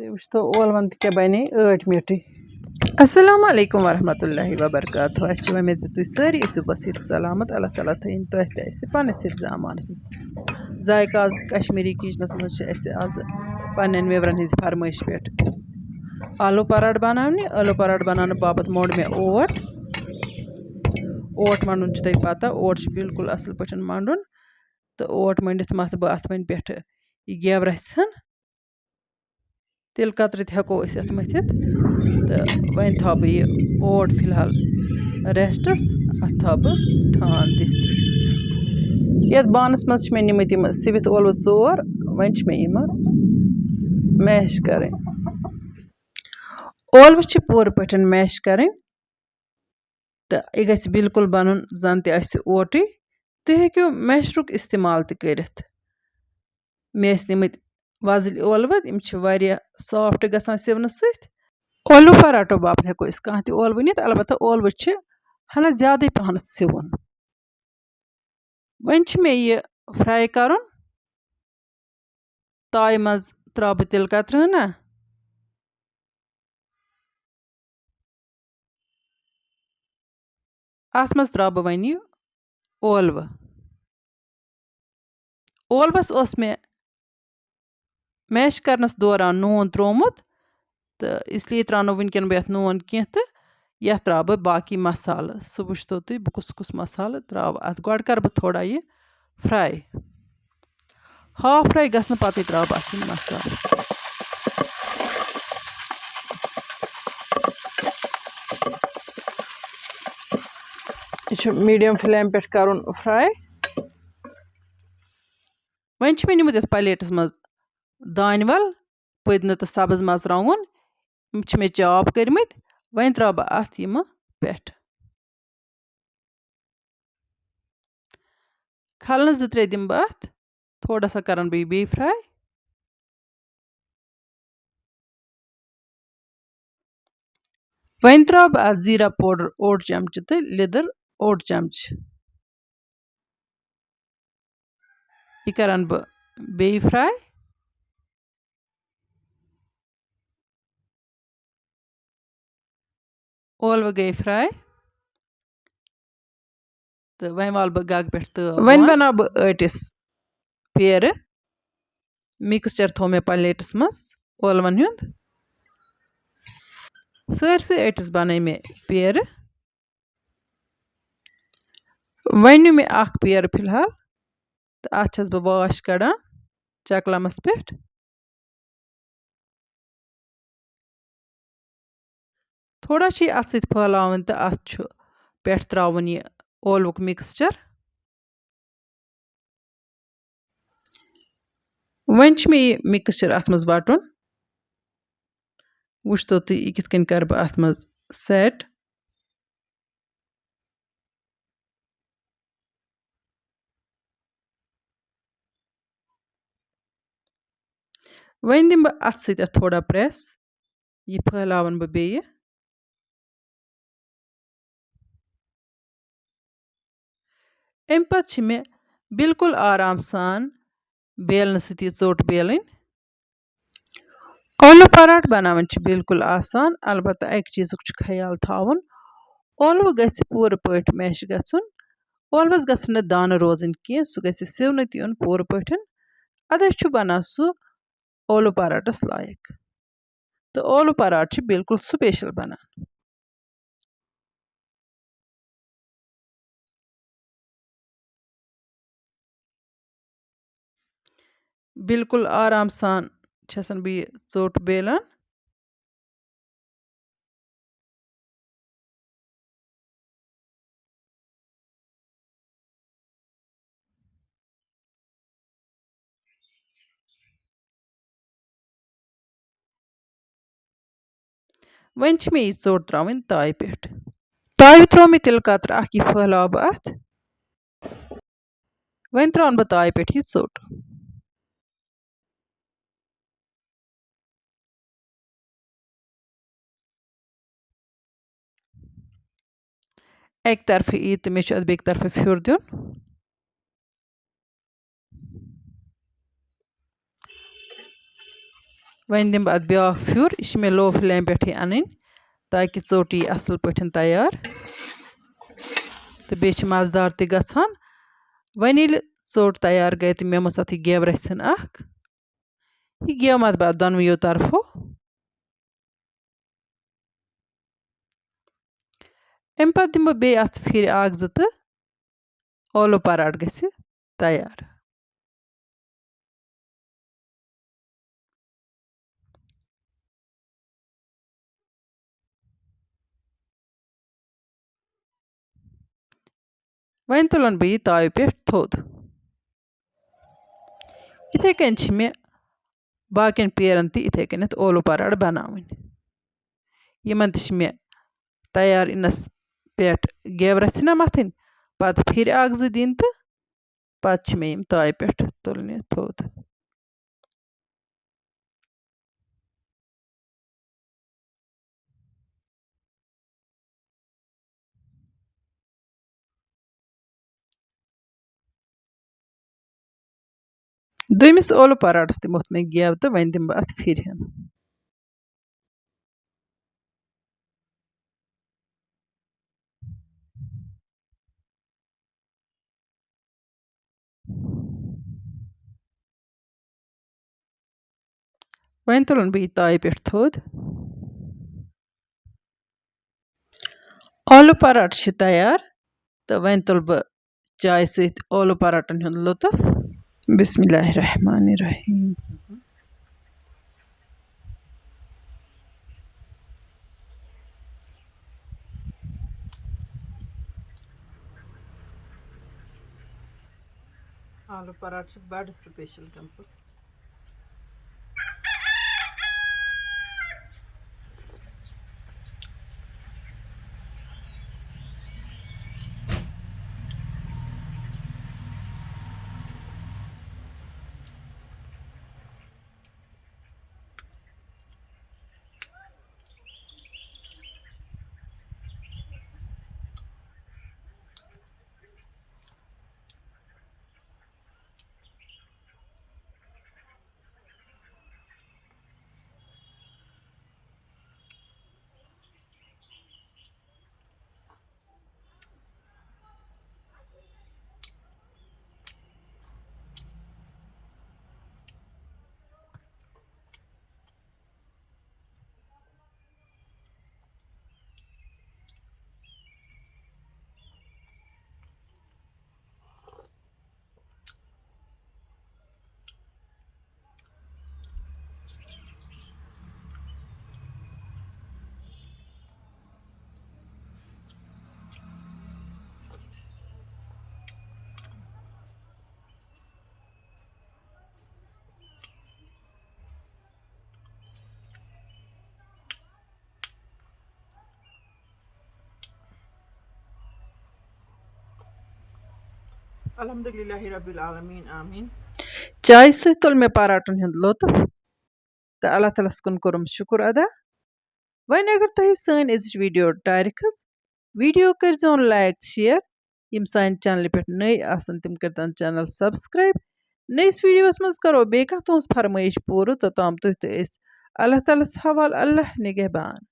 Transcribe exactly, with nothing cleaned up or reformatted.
تُہۍ وٕچھتو اولوَن تہِ کیٛاہ بَنے ٲٹۍ میٖٹٕے۔ السلام علیکم ورحمۃ اللہ وبرکاتہ۔ اَسہِ چھِ وۄمید زِ تُہۍ سٲری ٲسِو بصیٖر سلامت۔ اللہ تعالیٰ تھٲیِن تۄہہِ تہِ اَسہِ پنٛنِس حفظ امانَس منٛز۔ ذایقہ آز کشمیٖری کِچنَس منٛز چھِ اَسہِ آز پنٛنٮ۪ن وِورَن ہِنٛز فرمٲیش پٮ۪ٹھ آلوٗ پراٹھ بَناونہِ۔ آلوٗ پراٹھ بَناونہٕ باپَتھ موٚنڈ مےٚ اوٹ۔ اوٹ مَنڈُن چھُ تۄہہِ پَتہ، اوٹ چھُ بالکل اَصٕل پٲٹھۍ مَنڈُن۔ تہٕ اوٹ مٔنڈِتھ مَتھٕ بہٕ اَتھ وۄنۍ پٮ۪ٹھٕ یہِ گٮ۪و رَژھِ ہن۔ تِلہٕ کترٕ تہِ ہٮ۪کو أسۍ اَتھ مٔتھِتھ۔ تہٕ وۄنۍ تھاوٕ بہٕ یہِ اوٹ فی الحال ریسٹَس، اَتھ تھاوٕ بہٕ ٹھانٛڈ دِتھ۔ یَتھ بانَس منٛز چھِ مےٚ نِمٕتۍ یِم سِوِتھ ٲلوٕ ژور، وۄنۍ چھِ مےٚ یِم میش کَرٕنۍ۔ ٲلوٕ چھِ پوٗرٕ پٲٹھۍ میش کَرٕنۍ۔ تہٕ یہِ گژھِ بالکل بَنُن زَن تہِ آسہِ اوٹٕے۔ تُہۍ ہیٚکِو میشرُک استعمال تہِ کٔرِتھ۔ مےٚ ٲسۍ نِمٕتۍ وۄزٕلۍ ٲلوٕ، یِم چھِ واریاہ سافٹ گژھان سِونہٕ سۭتۍ۔ ٲلوٕ پراٹھو باپتھ ہیٚکو أسۍ کانٛہہ تہِ ٲلوٕ نِتھ، البتہ ٲلوٕ چھِ ہنا زیادٕے پَہنَتھ سِوُن۔ وۄنۍ چھِ مےٚ یہِ فرٛاے کَرُن۔ تایہِ منٛز ترٛاوٕ بہٕ تِلہٕ کترٕ ہنا۔ اَتھ منٛز ترٛاوٕ بہٕ وۄنۍ یہِ ٲلوٕ۔ ٲلوَس اوس مےٚ میش کرنَس دوران نوٗن ترٛوومُت، تہٕ اس لیے ترٛاونہٕ وٕنکٮ۪ن بہٕ یَتھ نوٗن کینٛہہ، تہٕ یَتھ ترٛاوٕ بہٕ باقٕے مصالہٕ۔ سُہ وٕچھتو تُہۍ، بہٕ کُس کُس مصالہٕ ترٛاوٕ اَتھ۔ گۄڈٕ کَرٕ بہٕ تھوڑا یہِ فرٛاے۔ ہاف فرٛاے گژھنہٕ پَتٕے ترٛاوٕ بہٕ اَتھ یِم مصالہٕ۔ یہِ چھُ میٖڈیم فٕلیم پٮ۪ٹھ کَرُن فرٛاے۔ وۄنۍ چھِ مےٚ نِمُت یَتھ پَلیٹَس منٛز دانہِ وَل، پٔدنہٕ تہٕ سبٕز مَرژٕوانٛگُن۔ یِم چھِ مےٚ چاپ کٔرمٕتۍ۔ وۄنۍ ترٛاوٕ بہٕ اَتھ یِمہٕ پٮ۪ٹھ۔ کھلنہٕ زٕ ترٛےٚ دِمہٕ بہٕ اَتھ۔ تھوڑا سا کَرَن بہٕ یہِ بیٚیہِ فرٛاے۔ وۄنۍ ترٛاوٕ بہٕ اَتھ زیٖرا پوڈر اوٚڑ چمچہٕ تہٕ لیٚدٕر اوٚڑ چمچہٕ۔ یہِ کَرَن بہٕ بیٚیہِ فرٛاے۔ ٲلوٕ گٔے فرٛاے۔ تہٕ وۄنۍ والہٕ بہٕ گَگہٕ پٮ۪ٹھ تٲو وۄنۍ بۄن۔ بَناوٕ بہٕ ٲٹِس پیرٕ۔ مِکسچر تھوٚو مےٚ پَلیٹَس منٛز ٲلوَن ہُنٛد۔ سٲرسٕے ٲٹِس بَنٲے مےٚ پیرٕ۔ وۄنۍ نیوٗ مےٚ اَکھ پیرٕ فِلحال، تہٕ اَتھ چھَس بہٕ واش کَڑان چَکلَمَس پٮ۪ٹھ۔ تھوڑا چھِ یہِ اَتھٕ سۭتۍ پھٲلاوٕنۍ تہٕ اَتھ چھُ پٮ۪ٹھ ترٛاوُن یہِ ٲلوُک مِکسچر۔ وۄنۍ چھُ مےٚ یہِ مِکسچر اَتھ منٛز وَٹُن۔ وٕچھتو تُہۍ، یہِ کِتھ کٔنۍ کَرٕ بہٕ اَتھ منٛز سیٹ۔ وۄنۍ دِمہٕ بہٕ اَتھٕ سۭتۍ اَتھ تھوڑا پریس۔ یہِ پھٔہلاوَن بہٕ بیٚیہِ۔ اَمہِ پَتہٕ چھِ مےٚ بالکل آرام سان بیلنہٕ سۭتۍ یہِ ژوٚٹ بیلٕنۍ۔ ٲلوٕ پراٹھ بناوٕنۍ چھِ بالکل آسان، البتہ اَکہِ چیٖزُک چھُ خیال تھاوُن، ٲلوٕ گژھِ پوٗرٕ پٲٹھۍ میش گژھُن۔ ٲلوَس گژھن نہٕ دانہٕ روزٕنۍ کینٛہہ، سُہ گژھِ سِونہٕ تہِ یُن پوٗرٕ پٲٹھۍ۔ اَدَے چھُ بنان سُہ ٲلوٕ پراٹھَس لایق۔ تہٕ ٲلوٕ پراٹھ چھِ بالکل سپیشل بنان۔ بالکل آرام سان چھَسن بہٕ یہِ ژوٚٹ بیلان۔ وۄنۍ چھِ مےٚ یہِ ژوٚٹ ترٛاوٕنۍ تایہِ پٮ۪ٹھ۔ تایہِ ترٛوو مےٚ تِلہٕ قطرٕ اکھ، یہِ پھٔہلاو بہٕ اَتھ۔ وۄنۍ ترٛاوَن بہٕ تایہِ پٮ۪ٹھ یہِ ژوٚٹ۔ اَکہِ طرفہٕ یی تہٕ مےٚ چھُ اَتھ بیٚکہِ طرفہٕ پھیُر دیُن۔ وۄنۍ دِمہٕ بہٕ اَتھ بیٛاکھ پھیُر۔ یہِ چھِ مےٚ low flame پٮ۪ٹھٕے اَنٕنۍ، تاکہِ ژوٚٹ یی اَصٕل پٲٹھۍ تیار تہٕ بیٚیہِ چھِ مَزٕدار تہِ گژھان۔ وۄنۍ ییٚلہِ ژوٚٹ تیار گٔے تہٕ مےٚ مٔژھ اَتھ یہِ گٮ۪و رَژھِ ہٕن اَکھ۔ یہِ گٮ۪و مَتہٕ بہٕ اَتھ دۄنوٕیو طرفو۔ اَمہِ پَتہٕ دِمہٕ بہٕ بیٚیہِ اَتھ پھِرِ اَکھ زٕ تہٕ ٲلوٕ پَراٹھ گژھِ تیار۔ وۄنۍ تُلَن بہٕ یہِ تاوِ پٮ۪ٹھ تھوٚد۔ یِتھَے کٔنۍ چھِ مےٚ باقیَن پیرَن تہِ یِتھَے کٔنٮ۪تھ ٲلوٕ پَراٹھ بَناوٕنۍ۔ یِمَن تہِ چھِ مےٚ تیار اِنَس پٮ۪ٹھ گٮ۪و رَژھِ نہ مَتھٕنۍ، پَتہٕ پھِرِ اَکھ زٕ دِنۍ تہٕ پَتہٕ چھِ مےٚ یِم تاوِ پٮ۪ٹھ تُلنہِ تھوٚد۔ دوٚیمِس ٲلوٕ پَراٹھَس تہِ موٚتھ مےٚ گٮ۪و تہٕ وۄنۍ دِمہٕ بہٕ اَتھ پھِرِ ہن۔ وۄنۍ تُلُن بہٕ یہِ تاوِ پٮ۪ٹھ تھوٚد۔ ٲلوٕ پَراٹھ چھِ تیار تہٕ وۄنۍ تُلہٕ بہٕ چایہِ سۭتۍ ٲلوٕ پَراٹھَن ہُنٛد لُطُف۔ بسم اللہ الرحمن الرحیم۔ آلو پراٹھ چھِ بڑٕ special تَمہِ سۭتۍ۔ الحمدللہ رب العالمین، آمین۔ چایہِ سۭتۍ تُل مےٚ پراٹھن ہُنٛد لطف تہٕ اللہ تعالیٰ ہَس کُن کوٚرُم شُکُر ادا۔ وۄنۍ اگر تۄہہِ سٲنۍ أزِچ video ٹارِ کھٔژ، video کٔرۍزیون like تہٕ share۔ یِم سانہِ channelہِ پٮ۪ٹھ نٔے آسَن، تِم کٔرۍتَن channel subscribe۔ نٔیِس videoوَس منٛز کَرو بیٚیہِ کانٛہہ تُہٕنٛز فرمٲیش پوٗرٕ۔ توٚتام تُہۍ تہٕ أسۍ اللہ تعالیٰ ہَس حوالہٕ، اللہ نگہبان۔